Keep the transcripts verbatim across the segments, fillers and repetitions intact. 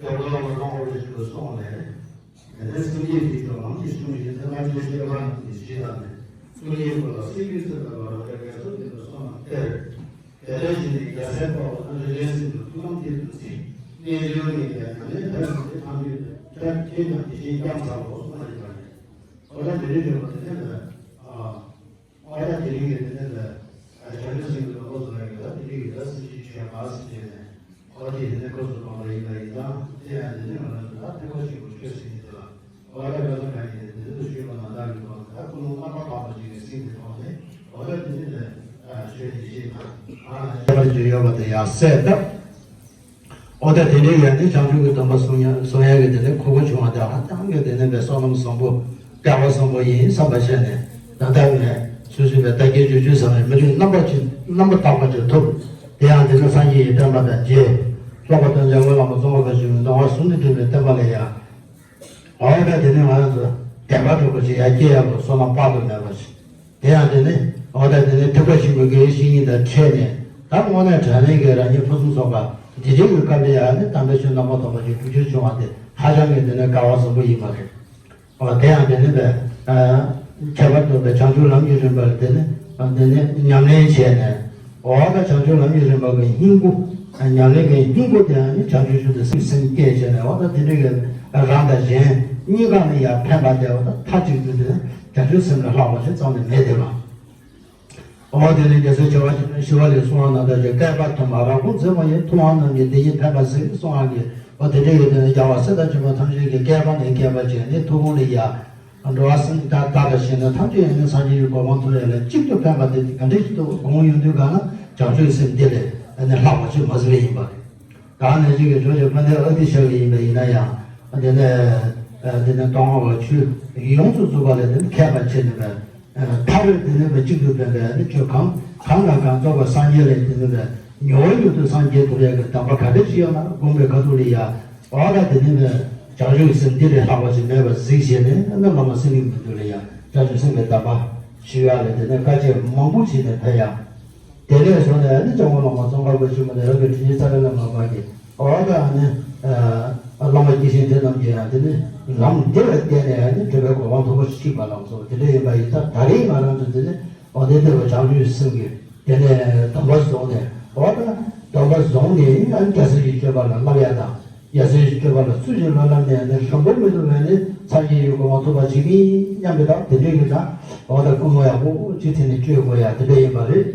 སྐྱབས་མགོན་བླ་མ་སྟོང་པ་རིན་ཆེན་ལ་གསུངས་ནས། དེ་ནས་སངས་རྒྱས་ཀྱི་གོ་འཕང་གི་གཞུང་ཡིན་ཚེ་ང་ཚོའི་སྐྱེ་བ་ནི་ཞེས་དང་ནས། ཀུན་མཁྱེན་ཀུན་ལ་སྲིད་པའི་ཚུལ་དང་འབར་བ་དགེ་སོགས་ཀྱི་བསོད་ནམས་སྟེར། དེ་འདྲ་ཞིག་ནི་རྒྱལ་སྲས་དཔའ་བོ་དང་རིགས་ལྡན་སྲིན་པོའི་ཐུགས་དམ་མཐིལ་དུ་ཚིག་རྣལ་འབྱོར་གཉིས་ཀྱང་ཉམས་ལེན་ཐབས་ཟིན་ཏེ་ཐམས་ཅད་ཐབས་མཁས་ཀྱང་དེ་བཞིན་སྐྱབས་འཚལ་ལོ་གསུངས་པ་ཡིན་པ་རེད། འོ་ན་དེ་རིང་འདྲ་བོ་དེ་ནས་ལ། ཨ་ད་དེ་རིང་གི་དེ་ནས་ལ། བྱང་ཆུབ་སེམས་ཀྱི་ནོར་བུ་བཟང་ཡོད་ལ་དེ་རིང་གི་ད་སེམས་ཅན་ཆོས་མ་སེམས་ཅན་ནས། འོ་དེ་དེ་ནས་སྐབས་སུ་བབ་པ་ཡིན་པ་ཡིན་ཙང་དེ་ཡང་དེ་ནས་ང་རང་ཚོ་ད་ཐེག་པ་ཆེན་པོ་ཆོས་ཟེར་གྱི་དེ་ལ། འོ་ད་ཁ་སང་ག་ཡིན་དེ་དེ་ཚོ་ཞུས་པ་ན་ད་གི་ཐོག་ད་ཀུན་སློང་རྣམ་པར་དག་པ་ཅིག་གི་སེམས་དེ་ཐོག་ནས་འོ་ད་དེ་ནས་ལ་ཆོས་ཀྱི་ཤེས་དང་ཨ་ཁྱད་པར་ཅིག་ཡོད་པ་དེ་ཡང་གསལ་བཏབ། འོ་ད་དེ་འདྲའི་ཡང་ནི་བྱང་ཆུབ་ཀྱི་སྡོམ་པ་སྲུང་ཡ་སྲུང་ཡ་གི་དེ་ནས་ཁུར་པོ་བྱུང་བ་དེ་ཧ་ཅང་གི་དེ་ནས་པའི་བསོད་ནམས་བཟང་པོ་སྐལ་བ་བཟང་པོ་ཡིན་བསམ་པ་བྱས་ནས་ད་ལྟ་ནས་སོ་སོའི་པའི་བདག་རྐྱེན་བརྗོད་བརྗོད་ཟེར་བའི་མི་ལུས་རྣམ་པ་ཅིག་རྣམ་པར་དག་པ་ཅིག་ཐོབ། དེ་ཡང་དེ་ནས་སངས་རྒྱས་ཀྱི་བསྟན་པ་དང་མཇལ། ལྷག་པར་དུ་འཇམ་མགོན་བླ་མ་ཙོང་ཁ་པ་ཆེན་པོའི་གདམས་ངག་ཟུང་དུ་འབྲེལ་བའི་བསྟན་པ་ལ་ཡང་། འོ་ད་དེ་ནས་ང་རང་ཚོ་དད་པ་འདྲ་པོ་ཅིག་ཡར་སྐྱེ་ཡག་གི་བསོད་ནམས་དཔག་ཏུ་མེད་པ་ཞིག་དེ་ཡང་དེ་ནི་འོ་ད་དེ་ནི་ཐེག་པ་ཆེན་པོའི་དགེ་བའི་བཤེས་གཉེན་དང་འཕྲད་ནས་ད་དངོས་གནས་དྲང་གནས་ཀྱི་རང་ཉིད་ཕུན་སུམ་ཚོགས་པ་འདི་འདྲའི་གི་སྐབས་ལ་ཡང་ནི་དམ་པའི་ཆོས་རྣམ་པར་དག་པ་ཞིག་སྒྲུབ་རྒྱུ་བྱུང་བ་དེ་ཧ་ཅང་གི་དེ་ནི་སྐལ་བ་བཟང་པོ་ཡིན་པ་རེད། འོ་དེ་ཡང་དེ་ནི་བས་ཁྱད་པར་དུ་བས་བྱང་ཆུབ་ལམ་གྱི་རིམ་པར་དེ་ནི་དེ་ནི་ཉམས་ལེན་བྱས་ནས། འོ་ད་བྱང་ཆུབ་ལམ་གྱི་རིམ་པ་གི་སྙིང་པོ། ཉམས་ལེན་གྱི་སྙིང་པོ་དེ་ནི་བྱང་ཆུབ་ཤིན་ཏུ་སེམས་སེམས་བསྐྱེད་བྱས་ནས་འོ་ད་དེ་འདྲའི་གི་རང་དང་གཞན་གཉིས་ཀ་ལ་ཡང་ཕན་པ་དེ་འོ་ད་མཐའ་གཅིག་ཏུ་དེ་ནི་བྱང་ཆུབ་སེམས་ལས་ལྷག་པ་ཞིག་རྩ་ནས་མེད་དེ་མ། འོ་དེ་ནི་རྒྱལ་སྲས་ཆེ་བ་ཞི་བ་ལྷས་གསུངས་པ་ནང་ལྟར་གྱི་བསྐལ་པ་དུ་མར་རང་ཁོང་འཛིན་པ་ཡི་མཐོང་བ་རྣམས་ཀྱིས་དེ་ཉིད་ཕན་པར་གཟིགས་གསུངས་པ་གི་འོ་དེ་འདྲའི་གི་དེ་ནི་རྒྱལ་བ་སྲས་དང་བཅས་པ་ཐམས་ཅད་ཀྱི་བསྐལ་པ་ནས་བསྐལ་པ་ཅན་ནི་ཐུགས་དགོངས་ལ་ཡང་། འགྲོ་བ་སེམས་ཅན་དག་ལ་ཞེན་ན་ཐམས་ཅད་ཡང་ནི་སངས་རྒྱས་ཀྱི་གོ་འཕང་ཐོབ་ཡ་ལ་གཅིག་ཏུ་ཕན་པ་དེ་ག་འདྲ་ཞིག་ཏུ་དགོངས་ཡོང་དུས་གང་ན་བྱང་ཆུབ་སེམས་དེ་ལས་ནི་ལྷག་པ་ཅིག་མ་ཟད་པ་ཡིན་པ་རེད། ད་ནས་ཅིག་གི་ཇོ་ཇོ་ཕན་བདེ་ཨ་ཏི་ཤ་གི་ཡིན་པ་ཡིན་ན་ཡང་དེ་ནས་དེ་ནས་སྟོང་པ་ཆོས་ཡོངས་སུ་རྫོགས་པ་ལས་དེ་ནི་ཁྱད་པར་ཕྱེ་ནས་པས་མཐར་དེ་ནས་པས་གཅིག་ཏུ་ཕན་པའི་ནི་ཆོས་གང་གང་དང་གང་རྫོགས་པའི་སངས་རྒྱས་ལས་དེ་ནི་པས་མྱུར་བ་མྱུར་དུ་སངས་རྒྱས་ཐོབ་ཡ་གི་གདམས་པ་ག་འདྲ་ཞིག་ཡོད་ན་དགོངས་པའི་ཁ་ཐུག་ལ་ཡ། འོ་ད་དེ་ནི་བྱང་ཆུབ་ཀྱི་སེམས་འདི་ལས་ལྷག་པ་ཞིག་མེད་པར་གཟིགས་བྱས་ནས་ཨ་ནི་བླ་མ་སེང་གེ་མགོན་པོ་ལ་ཡང་བྱང་ཆུབ་སེམས་དཔའི་གདམས་པ་ཞུ་ཡག་ལས་དེ་ནས་དཀའ་སྤྱད་མང་པོ་བྱས་ནས་ཕེབས་ཡག་དེ་ནས་བཟུང་ནས་ཨ་ནི་སྐྱབས་མགོན་བླ་མ་ཙོང་ཁ་པ་ཆེན་པོ་ནས་རང་གི་དྲིན་ཅན་རྩ་བའི་བླ་མ་མ་གི་འོ་ད་ཨ་ནི་བླ་མ་སྐྱེས་ཆེན་དེ་རྣམས་ཀྱིས་ཡང་དེ་ནི་ལམ་འདི་ལ་བརྟེན་ནས་ཨ་ནི་གྲུབ་པའི་གོ་འཕང་མཐོན་པོ་ཞིག་ཁྲིད་པ་ལམ་སོགས་དེ་འདྲ་ཡིན་པ་ཡིན་ད་ད་རེས་ང་རང་ཚོ་དེ་ནི་འོ་དེ་ལྟ་བུ་བྱང་ཆུབ་སེམས་ཀྱི་དེ་ནས་སྡོམ་པ་བཟུང་ནས་འོ་ད་སྡོམ་པ་བཟུང་ནས་ཨ་ནི་རྒྱལ་སྲས་ཀྱི་སྤྱོད་པ་ལ་བསླབ་ཡག་དང་། རྒྱལ་སྲས་ཀྱི་སྤྱོད་པ་ལ་ཚུལ་བཞིན་ལ་བསླབས་ནས་ནི་ལྷུན་པོ་མི་འདུག་པས་ནི་སངས་རྒྱས་ཀྱི་གོ་འཕང་ཐོབ་པ་བྱེད་ཀྱི་སྙམ་པའི་དང་དེ་འདྲའི་གི་ད་འོ་ད་ཀུན་སློང་ཡག་པོ་ཅིག་དེ་ནི་བཅོས་དགོས་ཡ་དེ་འདྲ་ཡིན་པ་རེད།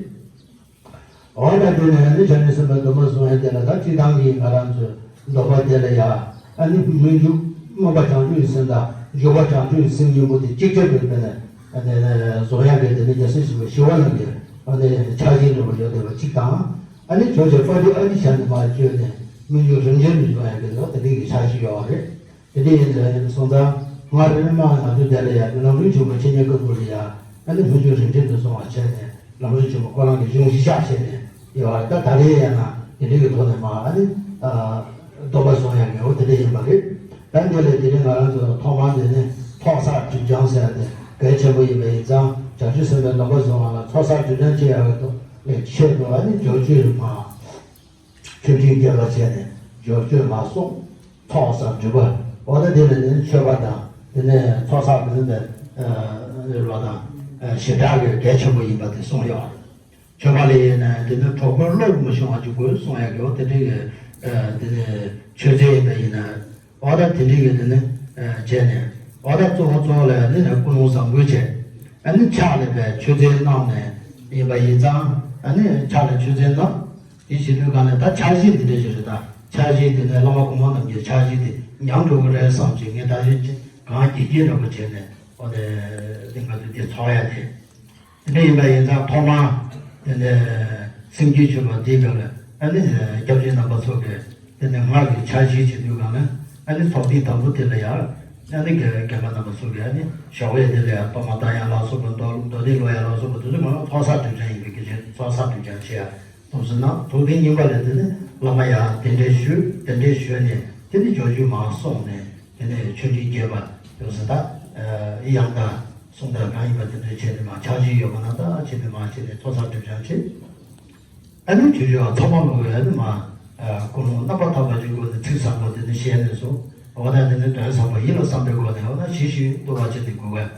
འོ་ད་དེ་ནས་ནི་བྱང་ཆུབ་སེམས་དཔའི་སྡོམ་པ་བཟུང་ཡ་དེ་ལ་ད་སྤྱིར་བཏང་གི་ང་རང་ཚོའི་སྡོམ་པ་དེ་ལ་ཡ་ཨ་ནི་སྨོན་འཇུག་སྨོན་པ་བྱང་ཆུབ་ཀྱི་སེམས་དང་འཇུག་པ་བྱང་ཆུབ་ཀྱི་སེམས་གཉིས་པོ་དེ་གཅིག་ཆར་དུ་དེ་ནས་ཨ་ནི་བཟུང་ཡ་གི་དེ་ནི་རྒྱལ་སྲས་ཆེན་པོ་ཞི་བ་ལྷ་གི་ཨ་ནི་ཕྱག་ཆེན་འདྲ་བོ་ཡོད་བསྡད་པ་གཅིག་དང་། ཨ་ནི་ཇོ་བོ་རྗེ་དཔལ་ལྡན་ཨ་ཏི་ཤ་ནས་མར་བཅོས་ནས་སྨོན་འཇུག་རིམ་བྱོན་དུ་འབྱུང་ཡག་གི་ལོ་དེ་འདྲའི་གི་ཕྱག་བཞེས་ཡོད་པ་རེད། དེ་འདྲའི་ཡིན་ཙང་སོང་ཙང་སྔར་རེ་མ་ང་ཚོ་དེ་ལ་ཡང་ལམ་རིམ་ཆེན་པོ་འཆད་ཉན་སྐབས་ལ་ཡང་ཨ་ནི་སྨོན་འཇུག་རིམ་བྱོན་དུ་སོང་བ་བྱས་ནས་ལམ་རིམ་ཆེན་པོ་ཁོ་རང་གི་གཞུང་གཞི་བཞག་བྱས་ནས་ཡོད་པ་རེད། ད་ད་རེས་ཡང་ན་དེ་འདྲའི་གི་ཐོག་ནས་མ་ཨ་ནི་སྡོམ་པ་བཟུང་ཡག་གི་འོ་དེ་འདྲ་ཡིན་པ་རེད། ད་འདི་ལས་དེ་རིང་ང་རང་ཚོ་ཐོག་མར་འདི་ནི་ཐོག་གསར་སྒྲིབ་སྦྱང་ཟེར་ཡག་དེ་གལ་ཆེན་པོ་ཡིན་པ་ཡིན་ཙང་བྱང་ཆུབ་སེམས་དཔའི་སྡོམ་པ་བཟུང་བ་ལ་ཐོག་གསར་སྒྲིབ་སྦྱང་བྱེད་ཡག་གི་ཐོག་ལས་ཆེད་དུ་ཨ་ནི་སྦྱོར་བཅོས་མ། ཆོས་འབྲེལ་རྒྱས་པར་བྱས་ནས་སྦྱོར་བཅོས་མ་སོགས་ཐོག་གསར་སྒྲུབ་པ། འོ་ད་དེ་ལས་ནི་མཆོད་པ་དང་དེ་ནས་ཚོགས་བསགས་དེ་ནི་རེད་པ་དང་ཞེ་དྲག་གི་གལ་ཆེན་པོ་ཡིན་པ་དེ་གསུངས་ཡོད་རེད། མཆོད་པ་ལས་ཡིན་ན་དེ་ནི་གྲོགས་པོའི་བློ་རིག་མ་ཤོང་བ་ཅིག་དགོས་གསུངས་ཡག་གི་འོ་དེ་འདྲའི་གི་དེ་ནི་མཆོད་རྫས་ཡིན་པ་ཡིན་ན། འོ་ད་དེ་འདྲའི་གི་དེ་ནི་བྱས་ནས་འོ་ད་གཙོ་བོ་གཙོ་བོ་ལ་ནི་ཀུན་སློང་བཟང་པོའི་བྱས་ཨ་ནི་ཕྱག་ལས་པའི་མཆོད་རྫས་གནང་ནས་ཡིན་པ་ཡིན་ཙང་ཨ་ནི་ཕྱག་ལས་མཆོད་རྫས་གནང་། དེ་བྱེད་དུས་གང་ནས་ད་ཕྱག་བཞེས་འདི་འདྲ་ཞིག་རེད། ད་ཕྱག་བཞེས་དེ་ནས་བླ་མ་གོང་མ་རྣམས་ཀྱི་ཕྱག་བཞེས་དེ་ཉམས་འགྲོ་གི་རེད་བསམ་ཅིག་ངས་ད་གཞི་གང་དགྱེས་དགྱེས་འདྲ་པོ་བྱས་ནས་འོ་དེ་འདི་ག་དུས་དེ་ཚོགས་ཡ་དེ། དེ་འདྲ་ཡིན་པ་ཡིན་ཙང་ཐོག་མར་དེ་ནས་སེམས་བསྐྱེད་མཆོད་པ་འདིའི་སྒང་ལ་ཨ་ནི་སྐྱབས་རྗེ་རྣམ་པ་ཚོ་གིས་དེ་ནས་སྔགས་ཀྱི་ཕྱག་བཞེས་བྱེད་དུས་སྒང་ལ་ཨ་ནི་ཚོགས་ཐེངས་དང་པོ་དེ་ལ་ཡང་ཨ་ནི་དགེ་རྒན་པ་རྣམ་པ་ཚོ་གིས་ཨ་ནི་ཞོགས་པའི་དེ་ལ་ཡང་གཏོར་མ་བཏང་ཡ་ལ་སོགས་པ་མདོ་མདོ་སྡེ་ཀློག་ཡ་ལ་སོགས་པ་དེ་ཚོ་མ་ཚོགས་བསགས་སྒྲིབ་སྦྱང་ཡིན་པའི་སྐད་ཆ། ཚོགས་བསགས་སྒྲིབ་སྦྱང་བྱེད་ཡ། ཐུགས་སུ་ན་ཐུགས་ཐེངས་གཉིས་པ་ལས་དེ་ནི་བླ་མ་ཡང་གདན་འདྲེན་ཞུས། གདན་འདྲེན་ཞུས་ནས་དེ་ནི་ཇོ་བོ་རྗེ་མར་སོང་ནས་དེ་ནས་ཆོས་འབྲེལ་རྒྱས་པ་ཡོངས་སུ་དག་ཡང་དག་གསུང་དག་གང་ཡིན་པ་དེ་འདྲ་བྱས་ནས་མར་ཕྱག་བཞེས་ཡོད་པ་ན་དག་བྱས་ནས་མར་བྱས་ནས་ཚོགས་བསགས་སྒྲིབ་སྦྱང་བྱེད། ཨ་ནི་ཆོས་ཆོས་ཚང་མ་ལོག་ཡོད་ནི་མར་ཀུན་སློང་རྣམ་པར་དག་པ་ཅིག་སྒོ་ནས་ཚིག་བཟང་པོ་དེ་ནི་བཤད་ནས་སོ། འོ་ན་དེ་ནི་དོན་བཟང་པོ་ཡིད་ལ་བསམ་པའི་སྒོ་ནས་འོ་ན་ཞི་ཞིང་དུལ་བ་བྱས་ནས་དགོས་པས།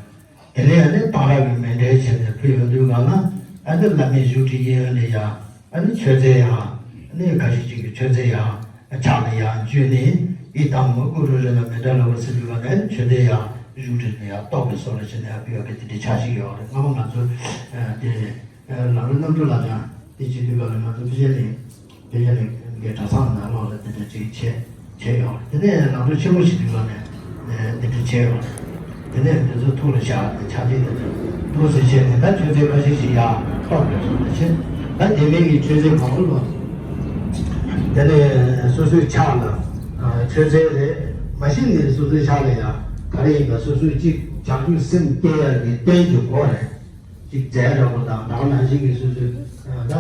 དེ་ནས་ཨ་ནི་གཏང་རག་གི་མཎྜལ་བྱས་ནས་ ཡོང་དུས་གང་ན་ཨ་ནི་བླ་མའི་བཞུགས་ཁྲི་གཡས་གཡོན་ལ་ཡ་ཨ་ནི་མཆོད་རྫས་ཡ་ཨ་ནི་ཁ་ཤས་ཅིག་གི་མཆོད་རྫས་ཡ་ཕྱག་ལ་ཡ་འཇུས་ནས་ཨི་དམ་གུ་རུ་རེ་ན་མི་འདྲ་ལ་བ་ཟེར་དུས་གང་ན་ཨ་ནི་མཆོད་རྫས་ཡ་བཞུགས་ཁྲི་ལ་ཡ་གཏོར་བའི་བཟོ་ལ་བྱས་ནས་ཨ་ཕི་ཡ་གི་དེ་འདྲའི་ཕྱག་ཞིག་ཡོད་རེད། སྔ་མོ་ང་ཚོ་དེ་ལམ་རིམ་རྣམ་གྲོལ་ལ་ཡང་དེ་བྱེད་དུས་གང་ན་ང་ཚོ་ཕི་ཡ་ནས། དེ་ཡང་ལས་འགན་གྲྭ་ཚང་ནང་ལོགས་ལ་དེ་འདྲ་ཅིག་བྱས་བྱས་ཡོད་རེད། དེ་ནས་ལམ་འགྲོ་ཆེན་པོ་ཞིག་འདུག་ལ་ནས་དེ་འདྲ་བྱས་ཡོད་རེད། དེ་ནས་དེ་ཚོ་ཐུགས་ལ་བཞག་ནས་ཕྱག་རྗེས་དེ་འདྲ་འདུག་ཟེར་བྱས་ནས་ད་མཆོད་རྫས་ཁ་ཤས་ཤིག་ཡར་གཏོར་དགོས་སོང་། ད་ཕྱིན་ད་དེ་མིན་གྱི་མཆོད་རྫས་གང་རུང་ལ་དེ་ནས་སོ་སོའི་ཕྱག་ལ་མཆོད་རྫས་རེད་མ་གཞི་ནས་སོ་སོའི་ཕྱག་ལ་ཡང་ག་རེ་ཡིན་པ་སོ་སོའི་གཅིག་བྱང་ཆུབ་སེམས་བསྐྱེད་ཡག་གི་རྟེན་གྱི་སྒོ་རེད། ཅིག་རྫས་འདྲ་པོ་དང་ད་ག་ནང་བཞིན་གྱི་སོ་སོའི་ད་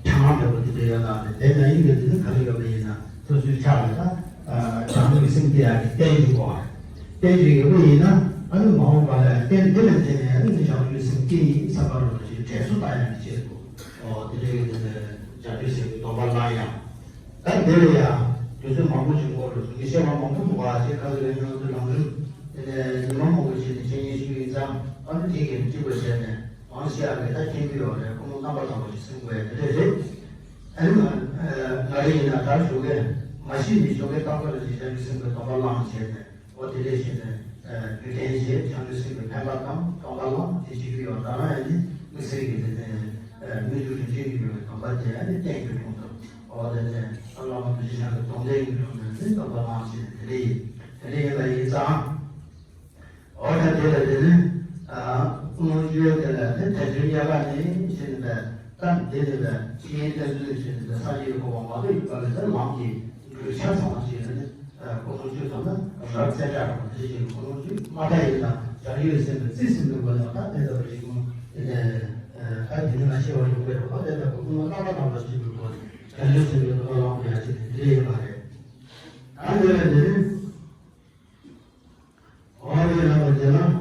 ཕྲེང་བ་འདྲ་པོ་དེ་འདྲ་ཡོད་ན་རེད། དེ་ནང་བཞིན་གྱི་དེ་ནི་ག་རེ་ཡོད་པ་ཡིན་ན་སོ་སོའི་ཕྱག་ལ་ད་བྱང་ཆུབ་སེམས་བསྐྱེད་ཡག་གི་རྟེན་གྱི་སྒོ་རྟེན་གྱི་ཡོད་པ་ཡིན་ན་ཨ་ནི་མ་འོངས་པ་ལ་རྟེན་འདི་ལ་བརྟེན་ནས་ཨ་ནི་བྱང་ཆུབ་སེམས་བསྐྱེད་ཡིན་བསམ་པ་རོ་ཞེས་དྲན་གསོ་བཏང་ཡག་གི་ཆེད་དུ་ཨོ་དེ་འདྲ་ཡོད་དེ་ནི་བྱང་ཆུབ་སེམས་ཀྱི་སྡོམ་པ་བླངས་ཡག་ད་འདི་ལ་ཡང་དུས་ཚོད་མང་པོ་ཞིག་འགོར་རུ་སོང་གི་བཤད་པ་མང་པོ་འདུག་ག་ཞེས་ཁ་ལ་ཡོད་མྱོང་དུ་ལམ་རིམ་དེ་ནས་ཉི་མ་མང་པོ་ཞིག་ནས་འཆད་ཉན་ཞུས་ཡིན་ཙང་ཨ་ནི་དེ་གས་གཅིག་པ་བྱས་ནས་མང་ཤས་ཀྱིས་ད་མཁྱེན་གྱི་ཡོད་རེད། ཁོང་རྣམ་པ་དང་པོ་ཞིག་གསུང་དགོས་དེ་འདྲས་རེད། ཨ་ནི་ང་ང་རེ་ཡིན་ན་ད་ཞོགས་ཀས་མ་ཤི་ནས་ཞོགས་ཀས་རྟག་པར་ཞིག་བྱང་ཆུབ་སེམས་ཀྱི་སྡོམ་པ་བླངས་བྱས་ནས་ཨོ་དེ་འདྲས་བྱས་ནས་རྒྱུ་རྐྱེན་བྱས་བྱང་ཆུབ་སེམས་ཀྱི་ཕན་པ་དང་སྡོམ་པ་བླངས་དེ་བྱེད་ཀྱི་ཡོད། ད་རང་ཡང་ནི་དམིགས་བསལ་གྱི་དེ་ནས་སྨོན་འཇུག་རིན་ཆེན་གྱི་ཡོད་པའི་སྡོམ་པ་དེ་ཨ་ནི་བསྟན་གྱི་དྲུང་དུ། ཨོ་དེ་ནས་ཨ་བླ་མ་རྡོ་རྗེ་འཆང་གི་སྡོམ་ལྡན་གྱི་དྲུང་ནས་ནི་སྡོམ་པ་བླངས་ཞེས་དེ་འདྲ་ཡིན། དེ་འདྲ་ཡིན་པ་ཡིན་ཙང་། ཨོ་ད་དེ་ལ་དེ་ནི་ཨ་ཀུན་སློང་བཅུ་པའི་དེ་ལ་ནི་དལ་འབྱོར་རྙེད་དཀའ་ནི་ཞེས་ནི་པས་ད་འདི་ནི་པས་ཤེས་ཡོན་བསྟན་ཚུལ་ཞེས་ནི་པས་སངས་རྒྱས་ཀྱི་གོ་འཕང་མ་ཐོབ་ཡོད་པ་ལས་ད་ལམ་གྱི་འགྲོས་ཆ་ཚང་བ་ཞེས་ནི་ཀུན་སློང་བཅུ་ཙམ་ན་རབ་བཙན་དྲག་རུང་དེ་བཞིན་ཀུན་སློང་བཅུ་མ་དག་ཡིན་ན་བྱང་ཆུབ་སེམས་ཀྱི་རྩིས་ཟིན་པའི་སྒོ་ནས་ད་དེ་ལྟ་བུ་ཞིག་ཀུན་ཨ་དེ་ནི་མ་ཤེས་པ་ཡོང་གི་རེད། ཨོ་དེ་ལྟ་བུ་ཀུན་སློང་རྣམ་པ་དང་པོ་ཞིག་གི་སྒོ་ནས་བྱང་ཆུབ་སེམས་ཀྱི་སྡོམ་པ་བླངས་པ་ཡང་ཅི་ནས་འདི་ཡིན་པ་རེད། ད་དེ་ལ་དེ་ནི་ཨོ་དེ་ལ་བ་དེ་ལ་ཨུམ།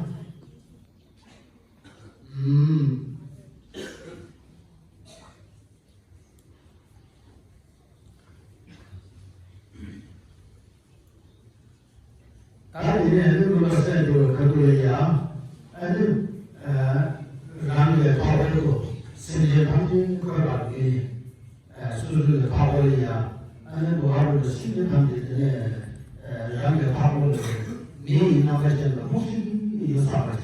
ད་དེ་ནས་ཨ་ནི་ཀུན་སློང་གསལ་འགྲོ་བའི་ཁ་ཐུག་ལ་ཡང་ཨ་ནི་རང་གི་ཕ་བོང་དུ་སེམས་ཅན་ཐམས་ཅད་འཁོད་པར་འདུས་ནས་སོ་སོའི་ཕ་བོང་ལ་ཡང་ཨ་ནི་འགྲོ་བ་རིགས་དྲུག་སེམས་ཅན་ཐམས་ཅད་དེ་ནས་རང་གི་ཕ་བོང་ལ་མི་ཡི་རྣམ་པ་ཅན་དུ་སྨུག་ཤིང་ཡོད་ཚར་བ་བྱས།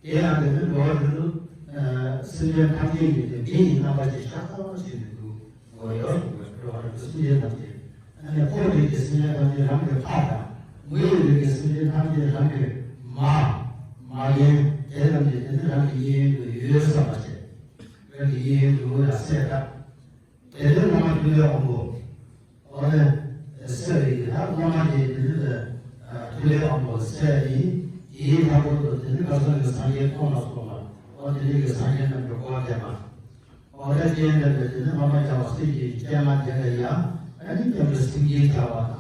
དེ་ཡང་དེ་ནི་འགྲོ་བ་རིགས་དྲུག་སེམས་ཅན་ཐམས་ཅད་ཀྱི་དེ་མི་ཡི་རྣམ་པ་ཅན་ཤ་སྟག་ཞིག་ཏུ་འགྲོ་ཡོད་གསུངས་པས། འགྲོ་བ་རིགས་དྲུག་སེམས་ཅན་ཐམས་ཅད་ཨ་ནི་ཕོ་རིགས་ཀྱི་སེམས་ཅན་ཐམས་ཅད་རང་གི་ཕ་དང་། མོའི་རིགས་ཀྱི་སེམས་ཅན་ཐམས་ཅད་རང་གི་མ། མ་རྒན་དེ་ཐམས་ཅད་དེ་ནི་རང་གི་གཡས་གཡོན་དུ་ཡོད་བསམ་པ་བྱས། རང་གི་གཡས་གཡོན་དུ་ཡང་གསལ་བཏབ། དེ་ནས་བླ་མ་ཐུབ་པའི་དབང་པོ། ཨོ་ནི། སེ་བའི་ཡིན་ན་བླ་མ་དེ་དེ་ནི་ཐུབ་པའི་དབང་པོ་སེ་ཡིན། དེའི་ལྷག་པར་དུ་དེ་ནི་ཁ་སང་གི་སངས་རྒྱས་ཁོང་ལ་སོགས་པ། ཨོ་དེ་ནི་གི་སངས་རྒྱས་རྣམས་ཀྱི་གོ་འ་བསྟན་པ། ཨོ་ད་སྤྱན་འདྲ་བའི་དེ་ནི་བླ་མ་བྱ་བ་སྲིད་ཀྱི་སྤྱན་སྔར་དེ་ལ་ཡང་ཨ་ནི་སྐྱབས་འགྲོ་སེམས་བསྐྱེད་བྱ་བ་དང་།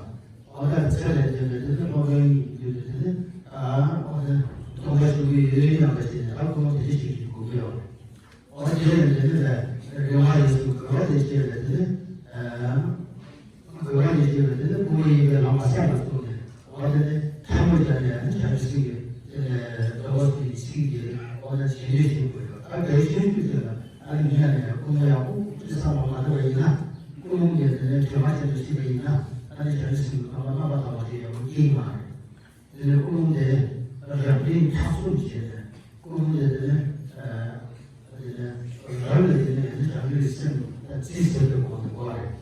ཨོ་ད་ཚེ་ལས་འདས་པའི་དེ་ནི་སློབ་དཔོན་ཡིན་དུས་དེ་ནི་ཨོ་ད་མཐོང་བ་ཤུགས་ཀྱི་ཡུལ་ཡིན་ཡང་འདྲ་བྱས་ནས་ཨ་ཁོ་མོ་དེ་འདྲ་ཞིག་གི་གོ་གི་ཡོད་རེད། ཨོ་དེ་ནས་དེ་ནི་རེ་བ་ཡོད་ཚུལ་དགོས་པ་དེ་བཤད་པས་དེ་ནི་དགོས་པ་དེ་བཤད་པས་དེ་ནི་ཀུན་སློང་ཡིན་པའི་ལམ་ལ་སེམས་ལ་བཙུགས་ནས་ཨོ་དེ་ནི་ཐལ་མོ་སྦྱར་ནས་ཨ་ནི་བྱང་ཆུབ་སེམས་ཀྱི་དེ་ནས་རྡོ་བ་དེ་ཚིག་གི་ཨོ་ན་བྱེད་ལས་བྱེད་དགོས་ཡོད། ཨ་དེ་ཤེས་རྒྱུ་དེ་ལ་ཨ་ནི་ཉལ་ནས་ཀུན་སློང་ཡག་པོ་ཅི་བསམ་པ་མ་འདོར་བ་ཡིན་ན་ཀུན་སློང་གི་དེ་ནས་དྲི་མ་ཅན་དུ་ཕྱིན་པ་ཡིན་ན་ཨ་ནི་བྱང་ཆུབ་སེམས་ཀྱི་ཁམས་ལ་རྣམ་པར་དག་པ་ཞིག་ཡག་པོ་སྐྱེ་གི་མ་རེད། དེ་ནས་ཀུན་སློང་དེ་རབ་འབྲིང་ཕྲ་གསུམ་བྱས་ནས་ཀུན་སློང་དེ་དེ་ནས་དེ་ནས་རབ་ལ་དེ་ནས་བྱང་ཆུབ་སེམས་རྩིས་ཟེར་བའི་སྒོ་ནས་གོ་བ་རེད།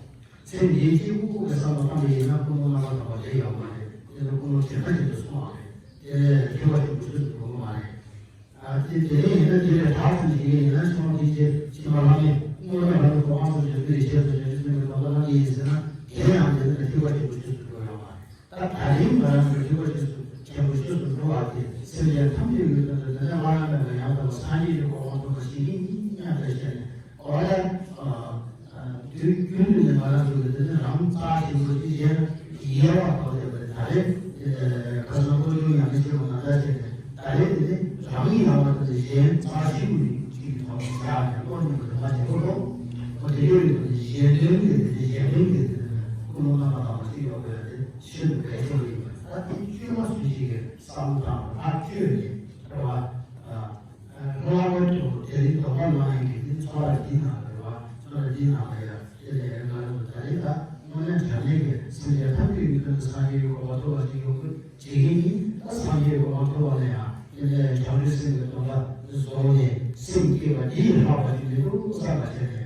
ཚེ་འདིའི་གཅིག་པུ་ཀུན་གྱི་བསམ་པ་བཏང་བ་ཡིན་ན་ཀུན་སློང་རྣམ་པར་དག་པ་དེ་ཡོད་མ་རེད། དེ་ནས་ཀུན་སློང་དྲན་པ་ཅན་དུ་སོང་བ་རེད། དེ་ནས་ཐེག་པ་ཆེན་པོ་ཚུལ་དུ་འགྲོ་གི་མ་རེད། ཨ་དེ་དེ་ནས་ཡིན་ན་དེ་ལས་དྲག་ཙམ་ཞིག་ཡིན་ན་ཆུང་དེ་ཆེ་ཕྱི་མ་ལྷ་མི་དངོས་གནས་ལྷ་མི་ཁོ་དབང་ཚོ་ཞིག་བོད་ཡིག་ཆེད་དུ་རེ་རེ་ཚོ་མི་ལོ་ལྷ་མི་ཡིན་ཟེར་ན་དེ་ཡང་དེ་ནི་ཐེག་པ་ཆེན་པོ་ཆོས་སུ་འགྲོ་ཡོང་བ་རེད། ད་ད་རིང་ང་རང་གི་ཐེག་པ་ཆེན་པོ་ཆོས་སུ་འགྲོ་བ་དེ་སེམས་ཅན་ཐམས་ཅད་ཡོད་དོན་དུ་དེ་ནས་སླར་ཡང་མེད་པ་ཡང་དག་པ་སངས་རྒྱས་ཀྱི་གོ་འཕང་ཐོབ་པ་ཞིག་ཡིན་སྙམ་པའི་ཆ་ནས་ཨོ་ཡ། དུས་རྒྱུན་དུ་ནི་ང་རང་ཚོ་གི་དེ་ནི་རང་རྩ་ཆེན་པོ་དེ་གཞན་དབྱེ་བ་འཕགས་བསྡད་པ་རེད། ད་རེས་ཁ་སང་བློ་སྦྱོང་ཡང་མི་བྱེད་པ་ང་ཚ་བྱས་ནས་ད་རེས་དེ་ནི་རང་ཡིན་ལ་བ་དེ་གཞན་རྩ་ཆེན་པོ་ཡིན་གཅིག་གི་ཐོག་ནས་བཞག་ནས་བློ་སྙིང་པོ་དེ་མ་བྱེད་པོ་ལོ། ཨོ་དེ་ཡོད་ཡོད་དེ་གཞན་དོན་གྱི་དེ་ནི་གཞན་དོན་གྱི་དེ་ནི་ཀུན་སློང་རྣམ་པར་དག་པ་ཞིག་ཡོད་དགོས་ཡ་དེ་ཤིན་ཏུ་གལ་ཆེན་པོ་ཡིན་པ་རེད། ད་དེ་བཅོས་མ་སུ་ཞིག་གིས་བསམ་བློ་བཏང་བ་ད་བཅོས་ནས་རེད་བ། སྔོན་མ་ བ་འདི་ཡིས་ལྷག་པ་ཅིག་མི་འདུག་བསམ་པ་བྱས་ནས།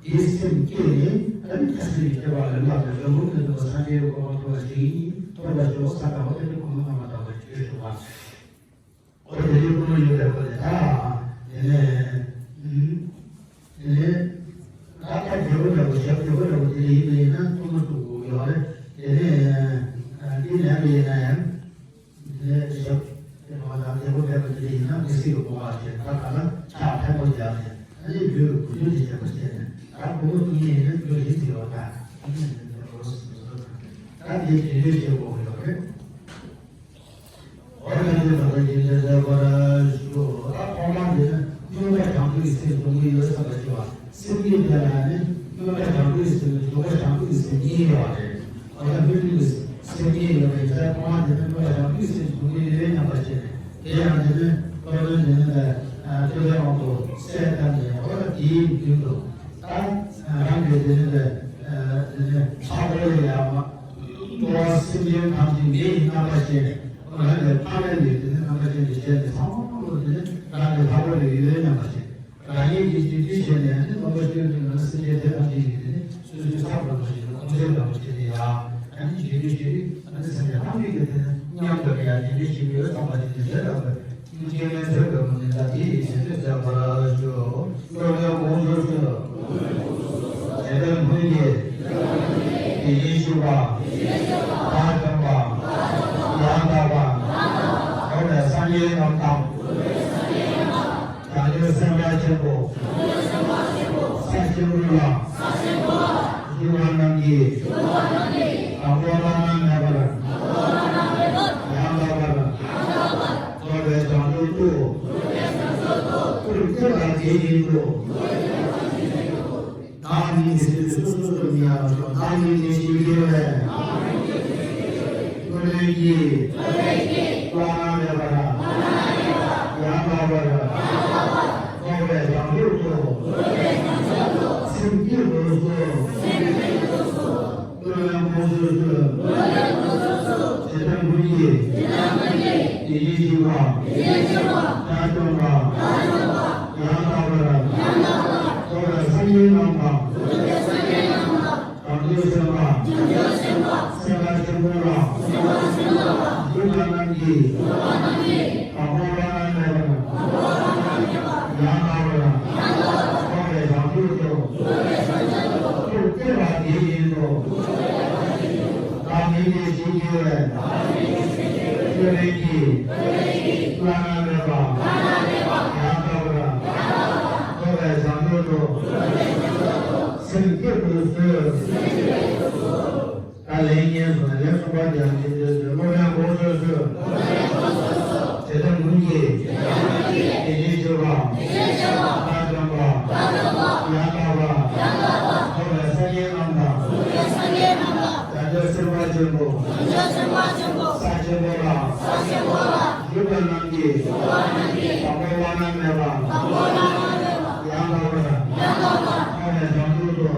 དེའི་སེམས་བསྐྱེད་ནས་ཨ་ནི་ཐ་སྙད་ཀྱི་སྐྱེ་བ་ལ་ལམ་ལ་འབྲས་བུ་ཀུན་ཐོབ་པ་སངས་རྒྱས་ཀྱི་གོ་འཕང་ཐོབ་པ་ཞིག་ཐོབ་པར་ཤོག་ས་དང་པོ་དེ་ནི་གོང་མ་སྔ་མ་ལྟ་བུ་ཞིག་ཞུ་བ། ཨོ་དེ་ནི་ཀུན་སློང་ཡོད་པའི་སྐོར་དེ་དང་། དེ་ནས་དེ་ནས་ད་ལྟ་རྒྱལ་པོ་འདྲ་བོ་ཞབས་རྒྱལ་པོ་འདྲ་བོ་དེ་ལ་ཡིན་པ་ཡིན་ན་ཐུགས་མ་ཐུག་གི་ཡོད་རེད། དེ་ནས་འདི་ལན་པ་ཡིན་ན་ཡང་། དེ་ཞབས་དེ་བ་དང་དེ་བོ་བས་པ་དེ་ཡིན་ན་མི་སྲིད་པའི་གོ་བ་ཞེས་ད་ག་ལ་ཕྱག་ཕེབས་པོ་རྒྱག་ནས་ཨ་ནི་ལུས་ལ་གུས་འདུད་ཅིག་བྱེད་པ་བྱས་ནས་ད་གོ་བོ་ཐུག་ཉིད་ཡིན་ན་ལུས་ཡིན་ཟེར་བ་དང་ད་དེ་དེ་ལུས་བྱེད་དགོས་ཡོད་རེད། འོ་ན་དེ་ལ་ཡིན་ཟེར་བར་ཞུ། ད་ཐོག་མ་དེ་ནི་སྨོན་པ་བྱང་ཆུབ་ཀྱི་སེམས་སྡོམ་གྱི་ཡོད་བསམ་པ་ཞུ་བ། སེམས་ཉིད་དེ་ལ་ནི་སྨོན་པ་བྱང་ཆུབ་ཀྱི་སེམས་ལ་སྡོམ་པ་བྱང་ཆུབ་ཀྱི་སེམས་གཉིས་ཡོད་པ་རེད། འོ་ན་སྨོན་ཆུབ་ཀྱི་སེམས་གཉིས་ཡོད་པའི་ཆ་ཐོག་མ་དེ་ནི་སྨོན་པ་བྱང་ཆུབ་ཀྱི་སེམས་སྡོམ་གྱི་ཡོད་སྙམ་པ་བྱས་ནས་དེ་ཡང་དེ་ནི་སློབ་དཔོན་དེ་ནི་ལས་ཐོས་པའི་དབང་པོ་གསལ་བཏབ་ནས་འོ་ན་དེའི་མདུན་དུ་ད་རང་གི་དེ་ནི་ལས་དེ་ནི་ཕ་རོལ་ཡང་མ། འགྲོ་བ་སེམས་ཅན་ཐམས་ཅད་མེ་ཡི་རྣམ་པ་ཅན། རང་གི་ཕ་རོལ་ཡི་དེ་ནི་རྣམ་པ་ཅན་དུ་བྱས་ནས་ཚང་མ་ལོ་དེ་ནི་རང་གི་ཕ་རོལ་ཡི་ཡོད་རྣམ་པ་ཅན། རང་ཉིད་ཀྱི་རྒྱུད་སྡུད་བྱས་ནས་ནི་སྟོང་པ་སྤྱོད་འདུལ་ན་སེམས་ཅན་དེ་ཐམས་ཅད་ཀྱི་དེ་ནི་སོ་སོའི་ཚབ་རང་བཞིན་ལ་ཁོང་ཚོའི་རང་བཞིན་དེ་ཡང་ཨ་ནི་རྒྱུད་སྡུད་བྱས་ཨ་ནི་སེམས་ཅན་ཐམས་ཅད་ཀྱི་དེ་ནི་མཉམ་དུ་ཡང་རྒྱུད་སྡུད་བྱེད་ཀྱི་ཡོད་ཙམ་པ་དེ་ནི་དེ་ལྟ་བུའི་སྐྱེ་དམན་ཐོས་པའི་མུ་ནི་ད་དེ་ཡི་ཞེས་དུས་མཛད་པར་ཞུ། སློབ་དཔོན་དགོངས་སུ་གསོལ། དེ་ལྟར་སྔོན་གྱི་དེ་བཞིན་གཤེགས་པ་དགྲ་བཅོམ་པ་ཡང་དག་པ་རྫོགས་པའི་སངས་རྒྱས་རྣམས་དང་། བྱང་ཆུབ་སེམས་དཔའ་ཆེན་པོ་ས་ཆེན་པོ་ལ་བཞུགས་པ་རྣམས་ཀྱིས་དང་པོ་བླ་ན་མེད་པར་ཡང་དག་པར་རྫོགས་པའི་བྱང་ཆུབ་ཏུ་ཐུགས་བསྐྱེད་པ་དེ་བཞིན་དུ། བདག་ནི་དེ་ཚེ་སོ་སོ་སོ་ཉར་བ་དང་བདག་ནི་དེ་ཞིག་དགེ་བས། ཀུན་ལེགས་ཀྱི་བླ་ན་མེད་པ་ཡང་དག་པར་རྫོགས་པའི་བྱང་ཆུབ་ཏུ་སེམས་བསྐྱེད་དགོས་སོ། ཀུན་ལེགས་དགོངས་སུ་གསོལ། ཇི་ལྟར་སྔོན་གྱི་དེ་བཞིན་གཤེགས་པ་དགྲ་བཅོམ་པ་ཡང་དག་པར་རྫོགས་པའི་སངས་རྒྱས་རྣམས་དང་། བྱང་ཆུབ་སེམས་དཔའ་སེམས་དཔའ་ཆེན་པོ་ལ་བཞུགས་པ་རྣམས་ཀྱིས་དང་པོ་བླ་ན་མེད་པ་ཡང་དག་པར་རྫོགས་པའི་བྱང་ཆུབ་ཏུ་ཐུགས་བསྐྱེད་པ་དེ་བཞིན་དུ། བདག་ཉིད་ཀྱི་ཞིང་རྒྱུ་བའི་ཀུན་ལེགས་ཀྱི་བླ་ན་མེད་པ་ཡང་དག་པར་རྫོགས་པའི་བྱང་ཆུབ་ཏུ་སེམས་བསྐྱེད་དུ་གསོལ། ད་ལན་གཉིས་སོང་ནས་ལན་གསུམ་པ་ཀྱང་ཅི་འདོད་དུ་སློབ་དཔོན་དགོངས་སུ་གསོལ། དེ་ལྟར་སྔོན་གྱི་དེ་བཞིན་གཤེགས་པ་དགྲ་བཅོམ་པ་ཡང་དག་པ་རྫོགས་པའི་སངས་རྒྱས་རྣམས་དང་། བྱང་ཆུབ་སེམས་དཔའ་ཆེན་པོ་ས་ཆེན་པོ་ལ་བཞུགས་པ་རྣམས་ཀྱིས་དང་པོ་བླ་ན་མེད་པ་ཡང་དག་པར་རྫོགས་པའི་བྱང་ཆུབ་ཏུ་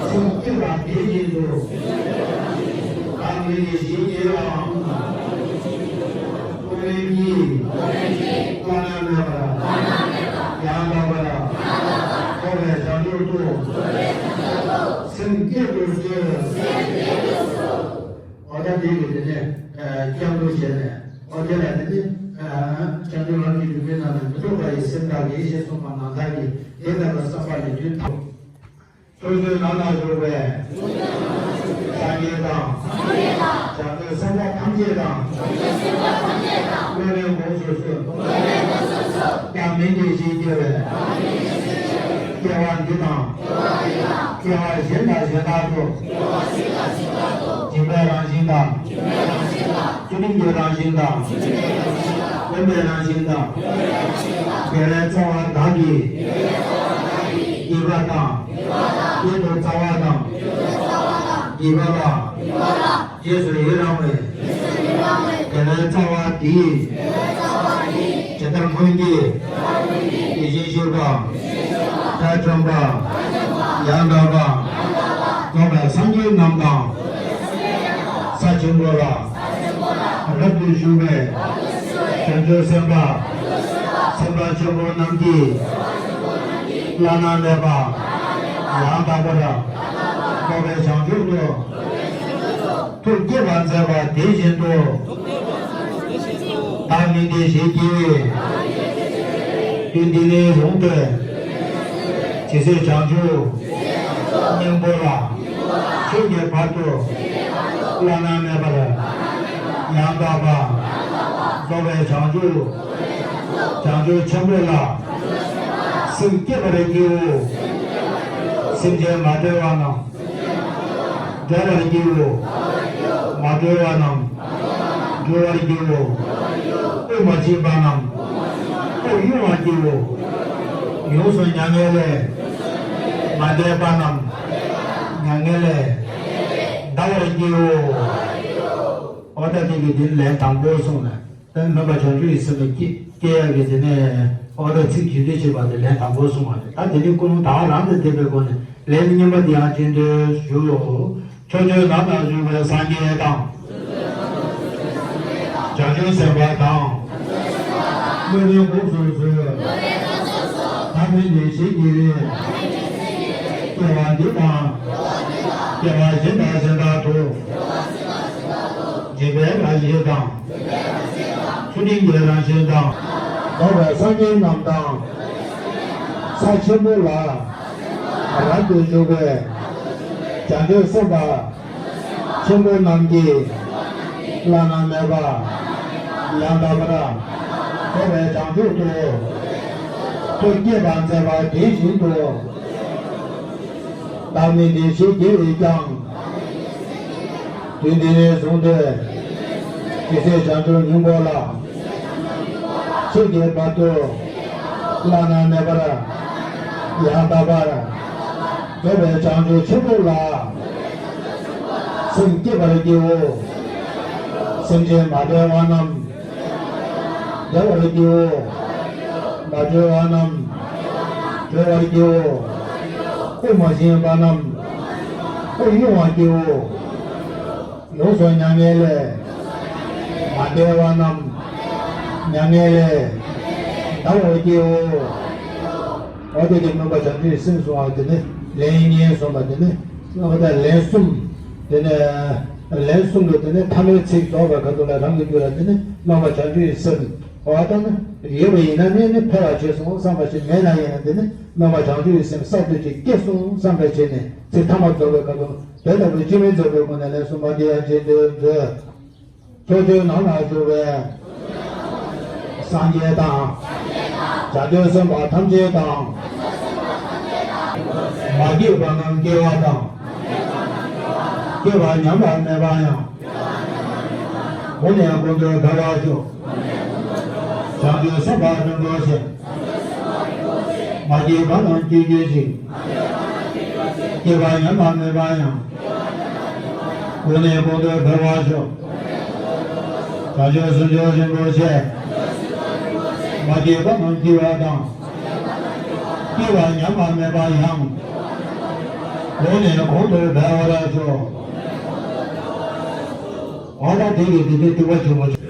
སེམས་བསྐྱེད་པ་དེ་བཞིན་དུ། བདག་ཉིད་ཀྱི་ཞིང་རྒྱུ་བའམ་ཀུན་ལེགས་ཀྱི་བླ་ན་མེད་པ་ཡང་དག་པར་རྫོགས་པའི་བྱང་ཆུབ་ཏུ་སེམས་བསྐྱེད་དུ་གསོལ། འོ་ད་དེ་གི་དེ་ནས་སྐྱབས་འགྲོ་བྱས་ནས་འོ་དེ་ལ་དེ་ནི་སྐྱབས་འགྲོ་རང་གི་སྒྲུབ་པའི་ནང་ནས་མི་ལྡོག་པ་ཡི་སེམས་དག་གིས་ཞེས་གསུངས་པ་ནང་ལྟར་གྱི་དེ་ལྟ་བུ་བསམ་པ་ལས་དུས་ཐོག་ཕྱོགས་བཅུའི་ནང་ན་བཞུགས་པའི་སངས་རྒྱས་དང་། བྱང་ཆུབ་སེམས་དཔའ་ཐམས་ཅད་དང་། སློབ་དཔོན་དགོངས་སུ་གསོལ། བདག་མིང་འདི་ཞེས་བགྱི་བའི་སྐྱེ་བ་འདི་དང་། སྐྱེ་བ་གཞན་དང་གཞན་དག་ཏུ། སྦྱིན་པའི་རང་བཞིན་དང་། བརྩོན་འགྲུས་ཀྱི་རང་བཞིན་དང་། དབེན་པའི་རང་བཞིན་དང་། དགེ་བའི་རྩ་བ་བདག་གིས་བགྱིས་པ་དང་། བགྱིད་དུ་སྩལ་བ་དང་། བགྱིས་པ་ལ། རྗེས་སུ་ཡི་རང་བའི། དགེ་བའི་རྩ་བ་འདིས། ཇི་ལྟར་སྔོན་གྱི། དེ་བཞིན་གཤེགས་པ། དགྲ་བཅོམ་པ། ཡང་དག་པ། རྫོགས་པའི་སངས་རྒྱས་རྣམས་དང་། ས་ཆེན་པོ་ལ། རབ་ཏུ་བཞུགས་པའི། བྱང་ཆུབ་སེམས་དཔའ། སེམས་དཔའ་ ཆེན་པོ་རྣམས་ཀྱིས། བླ་ན་མེད་པ། ཡང་དག་པར། རྫོགས་པའི་བྱང་ཆུབ་ཏུ། ཐུགས་བསྐྱེད་པ་མཛད་པ་དེ་བཞིན་དུ། བདག་ནི་འདི་ཞེས་བགྱི་བའི། དུས་འདི་ནས་བཟུང་སྟེ། ཇི་སྲིད་བྱང་ཆུབ། སྙིང་པོ་ལ། ཆོས་ཀྱི་བར་དུ། བླ་ན་མེད་པར། ཡང་དག་པ། རྫོགས་པའི་བྱང་ཆུབ། བྱང་ཆུབ་ཆེན་པོ་ལ། སེམས་བསྐྱེད་པར་བགྱིའོ། སེམས་ཅན་མ་གྲོལ་བ་རྣམས། འགྲོ་བར་བགྱིའོ། མ་གྲོལ་བ་རྣམས། འགྲོ་བར་བགྱིའོ། དབུགས་མ་ཕྱིན་པ་རྣམས། དབུགས་དབྱུང་བར་བགྱིའོ། ཡོངས་སུ་མྱ་ངན་ལས། མ་འདས་པ་རྣམས། མྱ་ངན་ལས། འདའ་བར་བགྱིའོ། འོ་ད་དེ་གི་དེ་ལན་དང་པོ་གསུངས་ནས། དེ་སྨོན་པ་བྱང་ཆུབ་ཀྱི་སེམས་ལ་སྐྱེ་སྐྱེ་ཡག་གི་དེ་ནས་ཨོ་ད་ཚིག་རྒྱུད་སྡེ་བྱེད་པ་དེ་ལན་དང་པོ་གསུངས་པ་རེད། ད་དེ་ནི་ཀུན་སློང་དག་རང་དང་ལྡན་པའི་སྒོ་ནས་ལན་གཉིས་པ་དེ་ཡང་རྗེས་ཟློས་ཞུ། ཕྱོགས་བཅུ་རྣམས་ན་བཞུགས་པའི་སངས་རྒྱས་དང་། བྱང་ཆུབ་སེམས་དཔའ་དང་། སྨོན་ལམ་དགོངས་སུ་གསོལ། བདག་ནི་འདི་ཞེས་བགྱི་བའི། སྐྱེ་བ་འདི་དང་། སྐྱེ་བ་གཞན་དང་གཞན་དག་ཏུ། འཇིགས་པའི་རང་བཞིན་དང་། ཆུ་སྤྲིན་གྱི་རང་བཞིན་དང་། རྫོགས་པའི་སངས་རྒྱས་རྣམས་དང་། ས་ཆེན་པོ་ལ། རབ་ཏུ་བཞུགས་པའི། བྱང་ཆུབ་སེམས་དཔའ། ཆེན་པོ་རྣམས་ཀྱིས། བླ་ན་མེད་པ། ཡང་དག་པར། རྫོགས་པའི་བྱང་ཆུབ་ཏུ། ཐུགས་བསྐྱེད་པ་མཛད་པ་དེ་བཞིན་དུ། བདག་ནི་འདི་ཞེས་བགྱི་བས་ཀྱང་། དུས་འདི་ནས་བཟུང་སྟེ། ཇི་སྲིད་བྱང་ཆུབ་སྙིང་པོ་ལ། ཆོས་ཀྱི་བར་དུ། བླ་ན་མེད་པར། ཡང་དག་པར། རྫོགས་པའི་བྱང་ཆུབ་ཆེན་པོ་ལ། སེམས་བསྐྱེད་པར་བགྱིའོ། སེམས་ཅན་མ་གྲོལ་བ་རྣམས། བདེ་བར་བགྱིའོ། མ་གྲོལ་བ་རྣམས། གྲོལ་བར་བགྱིའོ། དབུགས་མ་ཕྱིན་པ་རྣམས། དབུགས་དབྱུང་བར་བགྱིའོ། ཡོངས་སུ་མྱ་ངན་ལས། མ་འདས་པ་རྣམས། མྱ་ངན་ལས། འདའ་བར་བགྱིའོ། འོ་དེ་གི་སྨོན་པ་བྱང་ཆུབ་ཀྱི་སེམས་གསུངས་པ་དེ་ནི་ལན་གཉིས་གསུངས་པ་དེ་ནི། འོ་ད་ལན་གསུམ། དེ་ནས་ལན་གསུམ་གྱི་དེ་ནས་ཐ་མའི་ཚིག་རྫོགས་པའི་ཁ་ཐུག་ལ་རང་གི་རྒྱུད་ལ་དེ་ནི་སྨོན་པ་བྱང་ཆུབ་ཀྱི་སེམས། འོ་ད་ནི་ཡོད་པ་ཡིན་ན་ནི་ནི་འཕེལ་བར་བྱས་སོང་བསམ་པ་ཞིག་མེད་ན་ཡིན་ན་དེ་ནི་སྨོན་པ་བྱང་ཆུབ་ཀྱི་སེམས་གསར་དུ་ཅིག་སྐྱེས་སོང་བསམ་པའི་ཆེད་ནས་ཚིག་ཐ་མ་རྫོགས་པའི་ཁ་ཐུག་དེ་ལྟ་བུའི་སྤྱི་མིང་རྫོགས་པའི་སྒོ་ནས་ལན་གསུམ་པ་འདི་ཡང་རྗེས་ཟློས་མཛོད། ཕྱོགས་བཅུ་རྣམས་ན་བཞུགས་པའི་སངས་རྒྱས་དང་། བྱང་ཆུབ་སེམས་དཔའ་ཐམས་ཅད་དང་། མ་སྐྱེས་པ་རྣམས་སྐྱེ་བ་དང་། སྐྱེས་པ་ཉམས་པ་མེད་པ་ཡང་། འོ་ནས་གོང་དུ་འཕེལ་བར་ཤོག་བྱང་ཆུབ་སེམས་དཔའ་རིན་པོ་ཆེ། མ་སྐྱེས་པ་རྣམས་སྐྱེ་གྱུར་ཅིག་སྐྱེས་པ་ཉམས་པ་མེད་པ་ཡང་། འོ་ནས་གོང་དུ་འཕེལ་བར་ཤོག་བྱང་ཆུབ་སེམས་མཆོག་རིན་པོ་ཆེ། མ་སྐྱེས་པ་རྣམས་སྐྱེ་བ་དང་། སྐྱེས་པ་ཉམས་པ་མེད་པ་ཡང་། འོ་ནས་གོང་དུ་འཕེལ་བར་ཤོག་འོ་ད་དེ་གི་དེ་དེ་ཐུབ་པ་བྱུང་བ།